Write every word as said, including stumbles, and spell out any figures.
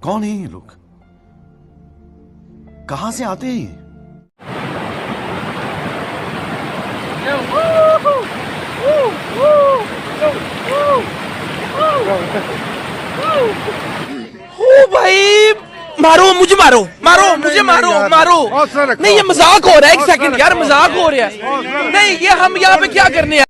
कौन है ये लोग? कहाँ से आते हैं ये? ओ भाई, मारो मुझे, मारो, मारो मुझे, मारो, मारो। नहीं, ये मजाक हो रहा है, एक सेकंड यार, मजाक हो रहा है। नहीं, ये हम यहाँ पे क्या करने आए?